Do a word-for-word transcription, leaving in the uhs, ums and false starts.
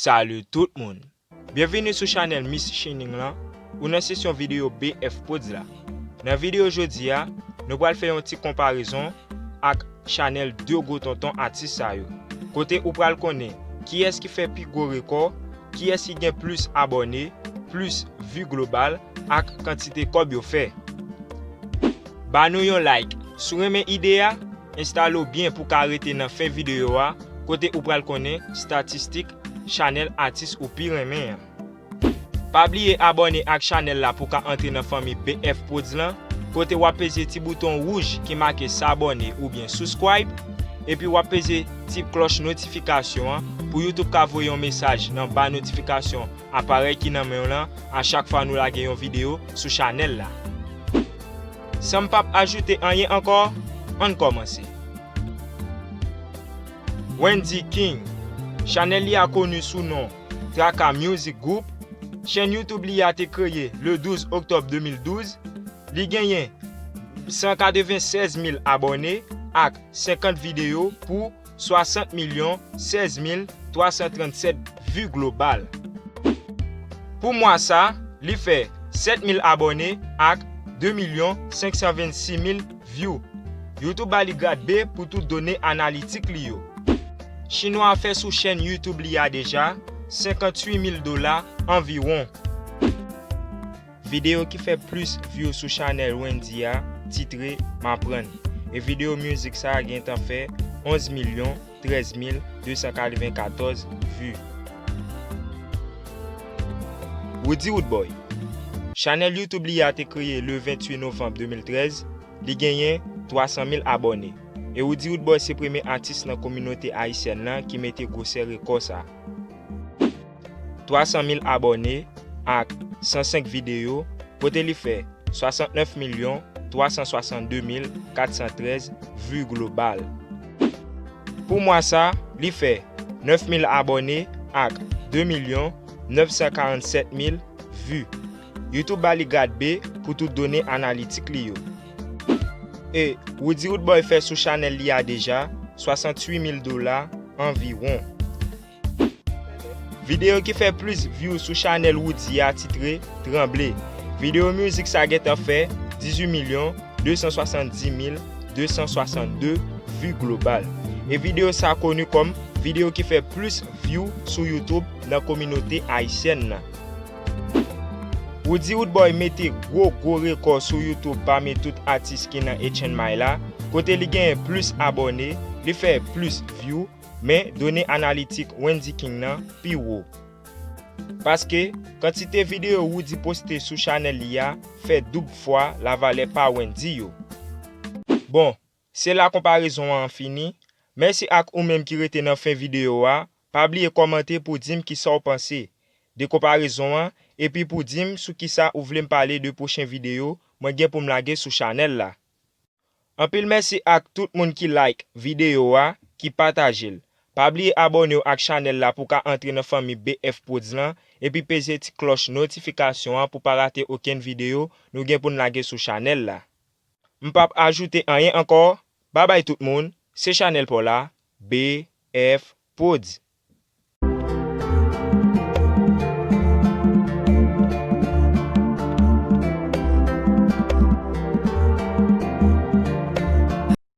Salut tout moun! Byenvini sou chanèl Miss Shining lan, ou nan sesyon videyo B F Prodz la. Nan videyo jodi a, nou pral fè yon ti konparezon ak chanèl de gwo tonton atis sa yo, kote ou pral konnen kiyès ki fè pi gwo rekò, kiyès ki gen plis abòne, plis vi global, ak kantite kòb yo fè. Ba nou yon like si w renmen ide a, enstale w byen pou w ka rete nan fen videyo a, kote ou pral konnen estatistik chanèl atis ou pi renmen an. Pa bliye abòne ak chanèl la pou w ka antre nan fanmi B F Prodz lan, kote w ap peze ti bouton wouj ki make s'abonner oubyen subscribe, epi w ap peze ti klòch notifikasyon an pou YouTube ka voye yon mesaj nan ba notifikasyon aparèy ki nan men w lan a chak fwa nou lage yon videyo sou chanèl la. San m p ap ajoute anyen ankò, ann kòmanse. Wendy King, chanèl li a koni sou non Traka Music Group. Chèn YouTube li a te kreye le douz oktòb de mil douz. Li genyen san katrevennsèz mil abòne ak senkant videyo pou swasant milyon sèz mil twa san trannsèt vi global. Pou mwa sa, li fè sèt mil abòne ak de milyon senk san vennsis mil view. YouTube ba li grad B pou tout done analitik li yo. Chinwa a fè sou chèn YouTube li a deja senkantwit mil dola anviwon. Videyo ki fè plis view sou chanèl Wendy a titre M aprann, e videyo mizik sa a gentan fè onz milyon trèz mil de san katrevenkatòz vi. Roody Roodboy, chanèl YouTube li a te kreye le venntuit novanm de mil trèz, li genyen twa san mil abòne. E Roody Roodboy se premye atis nan kominote ayisyèn lan ki mete gwosè rekò sa. Twa san mil abòne ak san senk videyo, kote li fè swasantnèf milyon twa san swasannde mil kat san trèz vi global. Pou mwa sa, li fè nèf mil abòne ak de milyon nèf san karannsèt mil vi. YouTube ba li grad B pou tout done analitik li yo. E Roody Roodboy fè sou chanèl li a deja swasantwit mil dola anviwon. Videyo ki fè plis view sou chanèl Roody a titre Tranble. Videyo mizik sa gentan fè dizuit milyon de san swasanndis mil de san swasannde vi global. E videyo sa koni kòm videyo ki fè plis view sou YouTube nan kominote ayisyèn nan. Roody Roodboy mete gwo gwo rekò sou YouTube pami tout atis ki nan H and M la, kote li genyen plis abòne, li fè plis view, men done analitik Wendy King nan pi wo. Paske, kantite videyo Roody poste sou chanèl li a fè doub fwa lavalè pa Wendy yo. Bon, se la konparezon an fini. Mèsi ak ou menm ki rete nan fen videyo a. Pa bliye kòmante pou di m kisa w panse de konparezon an, epi pou di m sou kisa ou vle m pale de pwochen videyo mwen gen pou m lage sou chanèl la. Anpil mèsi ak tout moun ki like videyo a, ki pataje l. Pa bliye abòne w ak chanèl la pou w ka antre nan fanmi B F Prodz lan, epi peze ti klòch notifikasyon an pou w pa rate okenn videyo nou gen pou n lage sou chanèl la. M p ap ajoute anyen ankò. Babay tout moun, se chanèl pa w la, B F Prodz.